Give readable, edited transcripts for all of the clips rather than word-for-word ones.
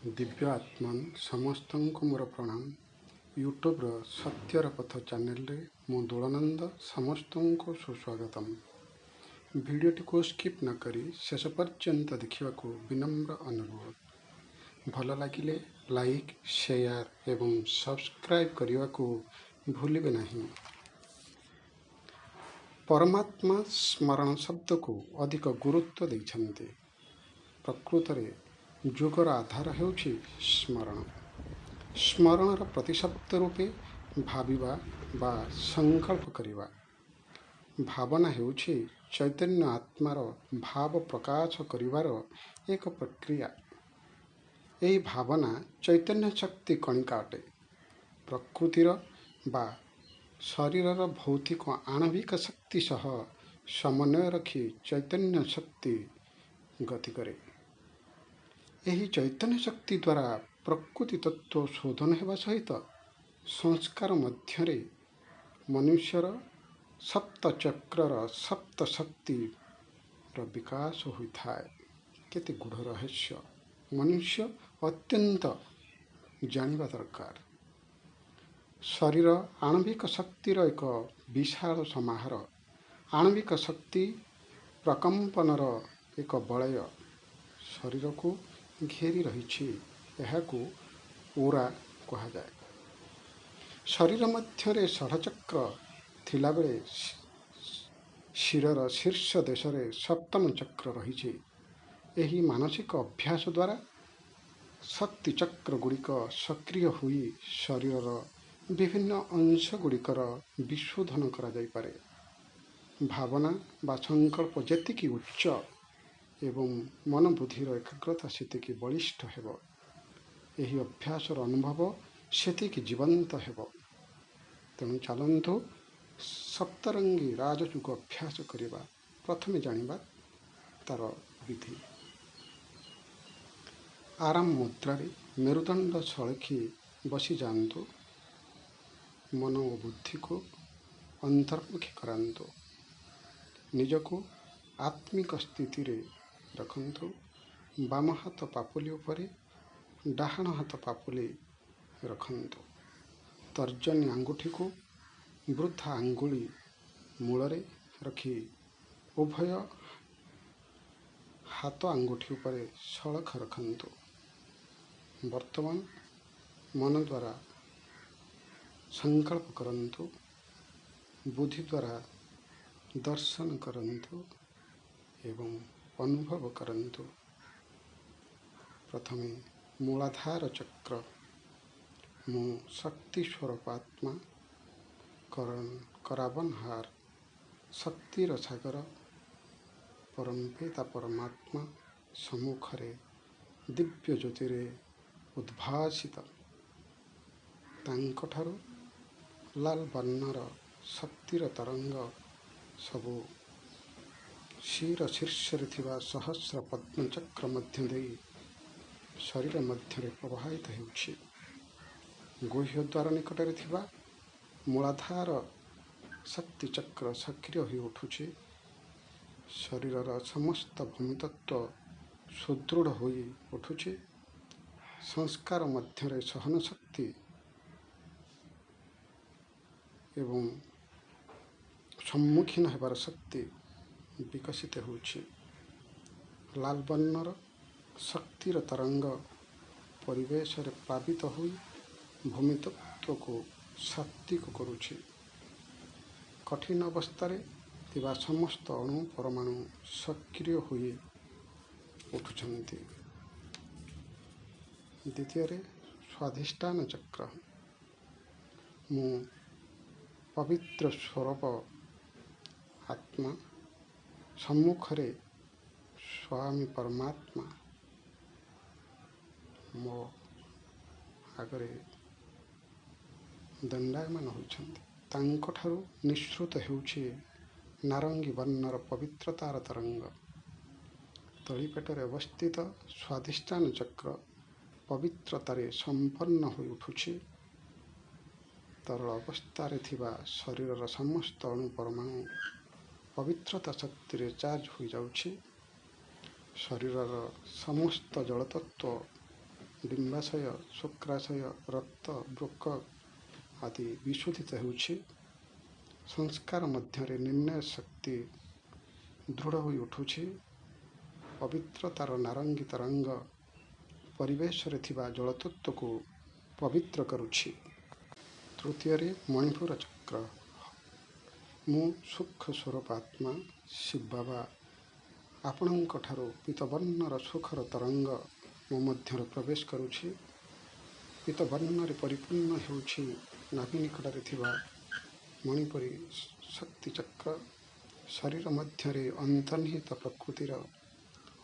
ଦିବ୍ୟ ଆତ୍ମନ୍ ସମସ୍ତଙ୍କୁ ମୋର ପ୍ରଣାମ। ୟୁଟ୍ୟୁବ୍ର ସତ୍ୟର ପଥ ଚ୍ୟାନେଲରେ ମୁଁ ଦୋଳାନନ୍ଦ ସମସ୍ତଙ୍କୁ ସୁସ୍ୱାଗତମ। ଭିଡ଼ିଓଟିକୁ ସ୍କିପ୍ ନ କରି ଶେଷ ପର୍ଯ୍ୟନ୍ତ ଦେଖିବାକୁ ବିନମ୍ର ଅନୁରୋଧ। ଭଲ ଲାଗିଲେ ଲାଇକ୍, ସେୟାର ଏବଂ ସବସ୍କ୍ରାଇବ୍ କରିବାକୁ ଭୁଲିବେ ନାହିଁ। ପରମାତ୍ମା ସ୍ମରଣ ଶବ୍ଦକୁ ଅଧିକ ଗୁରୁତ୍ୱ ଦେଇଛନ୍ତି। ପ୍ରକୃତରେ ଯୋଗର ଆଧାର ହେଉଛି ସ୍ମରଣ। ସ୍ମରଣର ପ୍ରତିଶବ୍ଦ ରୂପେ ଭାବିବା ବା ସଂକଳ୍ପ କରିବା। ଭାବନା ହେଉଛି ଚୈତନ୍ୟ ଆତ୍ମାର ଭାବ ପ୍ରକାଶ କରିବାର ଏକ ପ୍ରକ୍ରିୟା। ଏହି ଭାବନା ଚୈତନ୍ୟ ଶକ୍ତି କଣିକା ଅଟେ। ପ୍ରକୃତିର ବା ଶରୀରର ଭୌତିକ ଆଣବିକ ଶକ୍ତି ସହ ସମନ୍ୱୟ ରଖି ଚୈତନ୍ୟ ଶକ୍ତି ଗତି କରେ। ଏହି ଚୈତନ୍ୟ ଶକ୍ତି ଦ୍ୱାରା ପ୍ରକୃତି ତତ୍ତ୍ୱ ଶୋଧନ ହେବା ସହିତ ସଂସ୍କାର ମଧ୍ୟରେ ମନୁଷ୍ୟର ସପ୍ତଚକ୍ରର ସପ୍ତ ଶକ୍ତିର ବିକାଶ ହୋଇଥାଏ। କେତେ ଗୂଢ଼ ରହସ୍ୟ ମନୁଷ୍ୟ ଅତ୍ୟନ୍ତ ଜାଣିବା ଦରକାର। ଶରୀର ଆଣବିକ ଶକ୍ତିର ଏକ ବିଶାଳ ସମାହାର। ଆଣବିକ ଶକ୍ତି ପ୍ରକମ୍ପନର ଏକ ବଳୟ ଶରୀରକୁ ଘେରି ରହିଛି। ଏହାକୁ ଓରା କୁହାଯାଏ। ଶରୀର ମଧ୍ୟରେ ଷଡ଼ଚକ୍ର ଥିଲାବେଳେ ଶିରର ଶୀର୍ଷ ଦେଶରେ ସପ୍ତମ ଚକ୍ର ରହିଛି। ଏହି ମାନସିକ ଅଭ୍ୟାସ ଦ୍ୱାରା ଶକ୍ତି ଚକ୍ର ଗୁଡ଼ିକ ସକ୍ରିୟ ହୋଇ ଶରୀରର ବିଭିନ୍ନ ଅଂଶ ଗୁଡ଼ିକର ବିଶୋଧନ କରାଯାଇପାରେ। ଭାବନା ବା ସଂକଳ୍ପ ଯେତିକି ଉଚ୍ଚ ଏବଂ ମନୋବୁଦ୍ଧିର ଏକାଗ୍ରତା ସେତିକି ବଳିଷ୍ଠ ହେବ, ଏହି ଅଭ୍ୟାସର ଅନୁଭବ ସେତିକି ଜୀବନ୍ତ ହେବ। ତେଣୁ ଚାଲନ୍ତୁ ସପ୍ତରଙ୍ଗୀ ରାଜଯୋଗ ଅଭ୍ୟାସ କରିବା। ପ୍ରଥମେ ଜାଣିବା ତାର ବିଧି। ଆରାମ ମୁଦ୍ରାରେ ମେରୁଦଣ୍ଡ ସଳଖି ବସିଯାଆନ୍ତୁ। ମନ ଓ ବୁଦ୍ଧିକୁ ଅନ୍ତର୍ମୁଖୀ କରାନ୍ତୁ। ନିଜକୁ ଆତ୍ମିକ ସ୍ଥିତିରେ ରଖନ୍ତୁ। ବାମ ହାତ ପାପୁଲି ଉପରେ ଡାହାଣ ହାତ ପାପୁଲି ରଖନ୍ତୁ। ତର୍ଜନୀ ଆଙ୍ଗୁଠିକୁ ବୃଦ୍ଧା ଆଙ୍ଗୁଳି ମୂଳରେ ରଖି ଉଭୟ ହାତ ଆଙ୍ଗୁଠି ଉପରେ ସଳଖ ରଖନ୍ତୁ। ବର୍ତ୍ତମାନ ମନ ଦ୍ୱାରା ସଂକଳ୍ପ କରନ୍ତୁ, ବୁଦ୍ଧି ଦ୍ୱାରା ଦର୍ଶନ କରନ୍ତୁ ଏବଂ ଅନୁଭବ କରନ୍ତୁ। ପ୍ରଥମେ ମୂଳାଧାର ଚକ୍ର। ମୁଁ ଶକ୍ତି ସ୍ୱରୂପ ଆତ୍ମା କରାବନହାର ଶକ୍ତିର ସାଗର ପରମପିତା ପରମାତ୍ମା ସମ୍ମୁଖରେ ଦିବ୍ୟ ଜ୍ୟୋତିରେ ଉଦ୍ଭାସିତ। ତାଙ୍କଠାରୁ ଲାଲ ବର୍ଣ୍ଣର ଶକ୍ତିର ତରଙ୍ଗ ସବୁ ଶିର ଶୀର୍ଷରେ ଥିବା ସହସ୍ର ପଦ୍ମଚକ୍ର ମଧ୍ୟ ଦେଇ ଶରୀର ମଧ୍ୟରେ ପ୍ରବାହିତ ହେଉଛି। ଗୁହ୍ୟ ଦ୍ୱାର ନିକଟରେ ଥିବା ମୂଳାଧାର ଶକ୍ତିଚକ୍ର ସକ୍ରିୟ ହୋଇ ଉଠୁଛି। ଶରୀରର ସମସ୍ତ ଭୂମିତତ୍ତ୍ୱ ସୁଦୃଢ଼ ହୋଇ ଉଠୁଛି। ସଂସ୍କାର ମଧ୍ୟରେ ସହନ ଶକ୍ତି ଏବଂ ସମ୍ମୁଖୀନ ହେବାର ଶକ୍ତି ବିକଶିତ ହେଉଛି। ଲାଲ ବର୍ଣ୍ଣର ଶକ୍ତିର ତରଙ୍ଗ ପରିବେଶରେ ପ୍ଲାବିତ ହୋଇ ଭୂମିତତ୍ତ୍ୱକୁ ସାତ୍ତ୍ୱିକ କରୁଛି। କଠିନ ଅବସ୍ଥାରେ ଥିବା ସମସ୍ତ ଅଣୁ ପରମାଣୁ ସକ୍ରିୟ ହୋଇ ଉଠୁଛନ୍ତି। ଦ୍ୱିତୀୟରେ ସ୍ୱାଧିଷ୍ଠାନ ଚକ୍ର। ମୁଁ ପବିତ୍ର ସ୍ୱରୂପ ଆତ୍ମା ସମ୍ମୁଖରେ ସ୍ୱାମୀ ପରମାତ୍ମା ମୋ ଆଗରେ ଦଣ୍ଡାୟମାନ ହୋଇଛନ୍ତି। ତାଙ୍କଠାରୁ ନିଃସୃତ ହେଉଛି ନାରଙ୍ଗୀ ବର୍ଣ୍ଣର ପବିତ୍ରତାର ତରଙ୍ଗ। ତଳିପେଟରେ ଅବସ୍ଥିତ ସ୍ୱାଧିଷ୍ଠାନ ଚକ୍ର ପବିତ୍ରତାରେ ସମ୍ପନ୍ନ ହୋଇ ଉଠୁଛି। ତରଳ ଅବସ୍ଥାରେ ଥିବା ଶରୀରର ସମସ୍ତ ଅଣୁ ପରମାଣୁ ପବିତ୍ରତା ଶକ୍ତିରେ ଚାର୍ଜ ହୋଇଯାଉଛି। ଶରୀରର ସମସ୍ତ ଜଳତତ୍ତ୍ୱ ଡିମ୍ବାଶୟ, ଶୁକ୍ରାଶୟ, ରକ୍ତ, ବୃକ୍କ ଆଦି ବିଶୋଧିତ ହେଉଛି। ସଂସ୍କାର ମଧ୍ୟରେ ନିର୍ଣ୍ଣୟ ଶକ୍ତି ଦୃଢ଼ ହୋଇ ଉଠୁଛି। ପବିତ୍ରତାର ନାରଙ୍ଗୀ ତରଙ୍ଗ ପରିବେଶରେ ଥିବା ଜଳତତ୍ତ୍ୱକୁ ପବିତ୍ର କରୁଛି। ତୃତୀୟରେ ମଣିପୁର ଚକ୍ର। ମୁଁ ସୁଖ ସ୍ୱରୂପ ଆତ୍ମା ଶିବ ବାବା ଆପଣଙ୍କ ଠାରୁ ପୀତବର୍ଣ୍ଣର ସୁଖର ତରଙ୍ଗ ମୋ ମଧ୍ୟରେ ପ୍ରବେଶ କରୁଛି। ପୀତବର୍ଣ୍ଣରେ ପରିପୂର୍ଣ୍ଣ ହେଉଛି ନାଭି ନିକଟରେ ଥିବା ମଣିପୁରୀ ଶକ୍ତି ଚକ୍ର। ଶରୀର ମଧ୍ୟରେ ଅନ୍ତର୍ନିହିତ ପ୍ରକୃତିର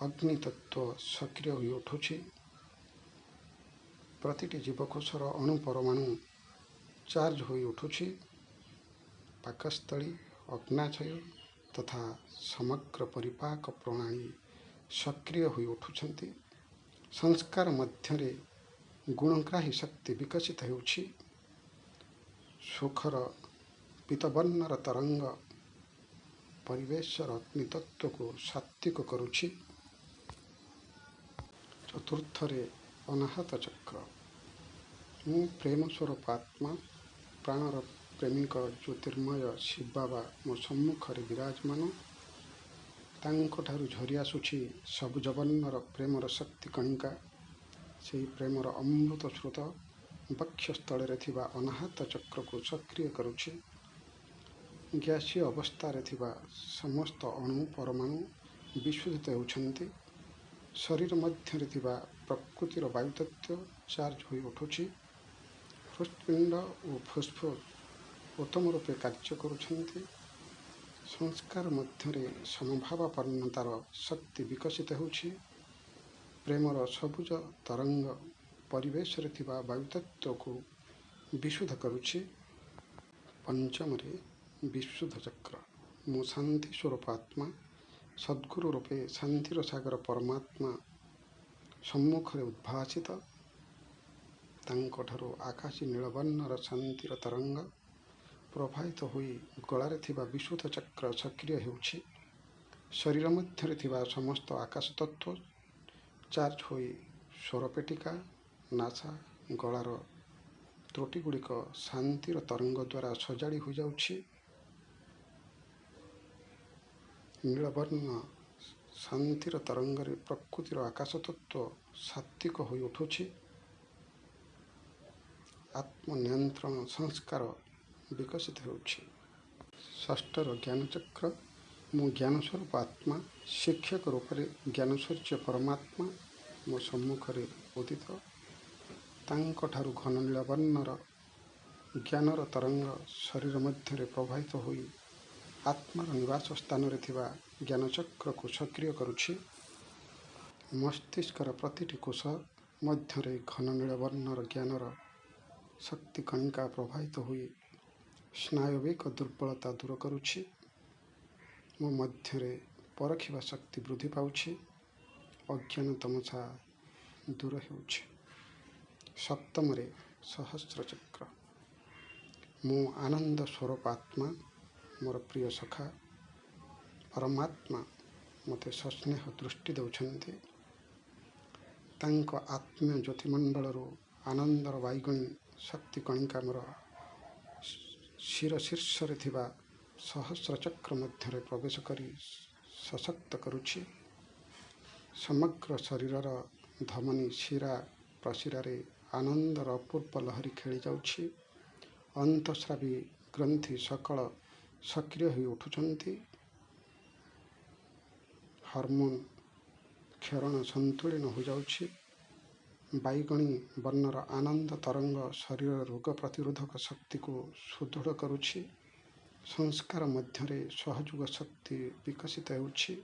ଅଗ୍ନିତତ୍ତ୍ୱ ସକ୍ରିୟ ହୋଇ ଉଠୁଛି। ପ୍ରତିଟି ଜୀବକୋଷର ଅଣୁ ପରମାଣୁ ଚାର୍ଜ ହୋଇ ଉଠୁଛି। ପାକସ୍ଥଳୀ, ଅଗ୍ନାଶୟ ତଥା ସମଗ୍ର ପରିପାକ ପ୍ରଣାଳୀ ସକ୍ରିୟ ହୋଇ ଉଠୁଛନ୍ତି। ସଂସ୍କାର ମଧ୍ୟରେ ଗୁଣଗ୍ରାହୀ ଶକ୍ତି ବିକଶିତ ହେଉଛି। ସୁଖର ପୀତବର୍ଣ୍ଣର ତରଙ୍ଗ ପରିବେଶର ଅଗ୍ନିତତ୍ତ୍ୱକୁ ସାତ୍ତ୍ୱିକ କରୁଛି। ଚତୁର୍ଥରେ ଅନାହତ ଚକ୍ର। ମୁଁ ପ୍ରେମ ସ୍ୱରୂପ ଆତ୍ମା, ପ୍ରାଣର ପ୍ରେମିକ ଜ୍ୟୋତିର୍ମୟ ଶିବ ବାବା ମୋ ସମ୍ମୁଖରେ ବିରାଜମାନ। ତାଙ୍କଠାରୁ ଝରି ଆସୁଛି ସବୁଜ ବର୍ଣ୍ଣର ପ୍ରେମର ଶକ୍ତି କଣିକା। ସେହି ପ୍ରେମର ଅମୃତ ସ୍ରୋତ ବକ୍ଷସ୍ଥଳରେ ଥିବା ଅନାହତ ଚକ୍ରକୁ ସକ୍ରିୟ କରୁଛି। ଗ୍ୟାସୀୟ ଅବସ୍ଥାରେ ଥିବା ସମସ୍ତ ଅଣୁ ପରମାଣୁ ବିଶୋଧିତ ହେଉଛନ୍ତି। ଶରୀର ମଧ୍ୟରେ ଥିବା ପ୍ରକୃତିର ବାୟୁତତ୍ତ୍ୱ ଚାର୍ଜ ହୋଇ ଉଠୁଛି। ହୃତ୍ପିଣ୍ଡ ଓ ଫୁସ୍ଫୁସ୍ ଉତ୍ତମ ରୂପେ କାର୍ଯ୍ୟ କରୁଛନ୍ତି। ସଂସ୍କାର ମଧ୍ୟରେ ସମଭାବାପନ୍ନତାର ଶକ୍ତି ବିକଶିତ ହେଉଛି। ପ୍ରେମର ସବୁଜ ତରଙ୍ଗ ପରିବେଶରେ ଥିବା ବାୟୁତତ୍ତ୍ୱକୁ ବିଶୁଦ୍ଧ କରୁଛି। ପଞ୍ଚମରେ ବିଶୁଦ୍ଧ ଚକ୍ର। ମୁଁ ଶାନ୍ତି ସ୍ୱରୂପ ଆତ୍ମା, ସଦ୍ଗୁରୁ ରୂପେ ଶାନ୍ତିର ସାଗର ପରମାତ୍ମା ସମ୍ମୁଖରେ ଉଦ୍ଭାସିତ। ତାଙ୍କଠାରୁ ଆକାଶୀ ନୀଳବର୍ଣ୍ଣର ଶାନ୍ତିର ତରଙ୍ଗ ପ୍ରବାହିତ ହୋଇ ଗଳାରେ ଥିବା ବିଶୁଦ୍ଧ ଚକ୍ର ସକ୍ରିୟ ହେଉଛି। ଶରୀର ମଧ୍ୟରେ ଥିବା ସମସ୍ତ ଆକାଶ ତତ୍ତ୍ୱ ଚାର୍ଜ ହୋଇ ସ୍ୱରପେଟିକା, ନାସା, ଗଳାର ତ୍ରୁଟିଗୁଡ଼ିକ ଶାନ୍ତିର ତରଙ୍ଗ ଦ୍ୱାରା ସଜାଡ଼ି ହୋଇଯାଉଛି। ନୀଳବର୍ଣ୍ଣ ଶାନ୍ତିର ତରଙ୍ଗରେ ପ୍ରକୃତିର ଆକାଶ ତତ୍ତ୍ୱ ସାତ୍ତ୍ୱିକ ହୋଇ ଉଠୁଛି। ଆତ୍ମନିୟନ୍ତ୍ରଣ ସଂସ୍କାର ବିକଶିତ ହେଉଛି। ଷଷ୍ଠର ଜ୍ଞାନଚକ୍ର। ମୁଁ ଜ୍ଞାନସ୍ୱରୂପ ଆତ୍ମା, ଶିକ୍ଷକ ରୂପରେ ଜ୍ଞାନସୂର୍ଯ୍ୟ ପରମାତ୍ମା ମୋ ସମ୍ମୁଖରେ ଉଦିତ। ତାଙ୍କଠାରୁ ଘନ ନୀଳବର୍ଣ୍ଣର ଜ୍ଞାନର ତରଙ୍ଗ ଶରୀର ମଧ୍ୟରେ ପ୍ରବାହିତ ହୋଇ ଆତ୍ମାର ନିବାସ ସ୍ଥାନରେ ଥିବା ଜ୍ଞାନଚକ୍ରକୁ ସକ୍ରିୟ କରୁଛି। ମସ୍ତିଷ୍କର ପ୍ରତିଟି କୋଷ ମଧ୍ୟରେ ଘନ ନୀଳବର୍ଣ୍ଣର ଜ୍ଞାନର ଶକ୍ତି କଣିକା ପ୍ରବାହିତ ହୋଇ ସ୍ନାୟବିକ ଦୁର୍ବଳତା ଦୂର କରୁଛି। ମୋ ମଧ୍ୟରେ ପରଖିବା ଶକ୍ତି ବୃଦ୍ଧି ପାଉଛି। ଅଜ୍ଞାନ ତମସା ଦୂର ହେଉଛି। ସପ୍ତମରେ ସହସ୍ର ଚକ୍ର। ମୁଁ ଆନନ୍ଦ ସ୍ୱରୂପ ଆତ୍ମା, ମୋର ପ୍ରିୟ ସଖା ପରମାତ୍ମା ମୋତେ ସସ୍ନେହ ଦୃଷ୍ଟି ଦେଉଛନ୍ତି। ତାଙ୍କ ଆତ୍ମୀୟ ଜ୍ୟୋତିମଣ୍ଡଳରୁ ଆନନ୍ଦର ବାଇଗଣୀ ଶକ୍ତି କଣିକା ମୋର ଶିର ଶୀର୍ଷରେ ଥିବା ସହସ୍ର ଚକ୍ର ମଧ୍ୟରେ ପ୍ରବେଶ କରି ସଶକ୍ତ କରୁଛି। ସମଗ୍ର ଶରୀରର ଧମନୀ ଶିରା ପ୍ରଶିରାରେ ଆନନ୍ଦର ଅପୂର୍ବ ଲହରୀ ଖେଳିଯାଉଛି। ଅନ୍ତଃସ୍ରାବୀ ଗ୍ରନ୍ଥି ସକଳ ସକ୍ରିୟ ହୋଇ ଉଠୁଛନ୍ତି। ହରମୋନ୍ କ୍ଷରଣ ସନ୍ତୁଳନ ହୋଇଯାଉଛି। ବାଇଗଣୀ ବର୍ଣ୍ଣର ଆନନ୍ଦ ତରଙ୍ଗ ଶରୀରର ରୋଗ ପ୍ରତିରୋଧକ ଶକ୍ତିକୁ ସୁଦୃଢ଼ କରୁଛି। ସଂସ୍କାର ମଧ୍ୟରେ ସହଯୋଗ ଶକ୍ତି ବିକଶିତ ହେଉଛି।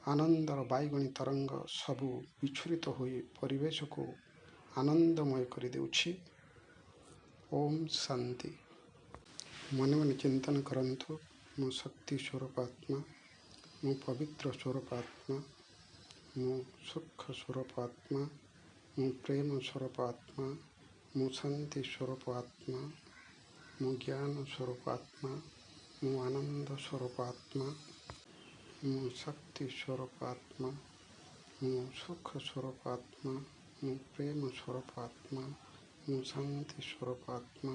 ଆନନ୍ଦର ବାଇଗଣୀ ତରଙ୍ଗ ସବୁ ବିଚ୍ଛୁରିତ ହୋଇ ପରିବେଶକୁ ଆନନ୍ଦମୟ କରିଦେଉଛି। ଓମ୍ ଶାନ୍ତି। ମନେ ମନେ ଚିନ୍ତନ କରନ୍ତୁ, ମୁଁ ଶକ୍ତି ସ୍ୱରୂପ ଆତ୍ମା, ମୁଁ ପବିତ୍ର ସ୍ୱରୂପ ଆତ୍ମା, ମୁଁ ସୁଖ ସ୍ୱରୂପ ଆତ୍ମା, ମୁଁ ପ୍ରେମ ସ୍ୱରୂପ ଆତ୍ମା, ମୁଁ ଶାନ୍ତି ସ୍ୱରୂପ ଆତ୍ମା, ମୁଁ ଜ୍ଞାନ ସ୍ୱରୂପ ଆତ୍ମା, ମୁଁ ଆନନ୍ଦ ସ୍ୱରୂପ ଆତ୍ମା, ମୁଁ ଶକ୍ତି ସ୍ୱରୂପ ଆତ୍ମା, ମୁଁ ସୁଖ ସ୍ୱରୂପ ଆତ୍ମା, ମୁଁ ପ୍ରେମ ସ୍ୱରୂପ ଆତ୍ମା, ମୁଁ ଶାନ୍ତି ସ୍ୱରୂପ ଆତ୍ମା,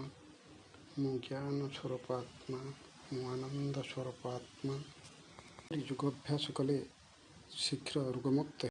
ମୁଁ ଜ୍ଞାନ ସ୍ୱରୂପ ଆତ୍ମା, ମୁଁ ଆନନ୍ଦ ସ୍ୱରୂପ ଆତ୍ମା। ଯୋଗାଭ୍ୟାସ କଲେ ଶୀଘ୍ର ରୋଗମୁକ୍ତ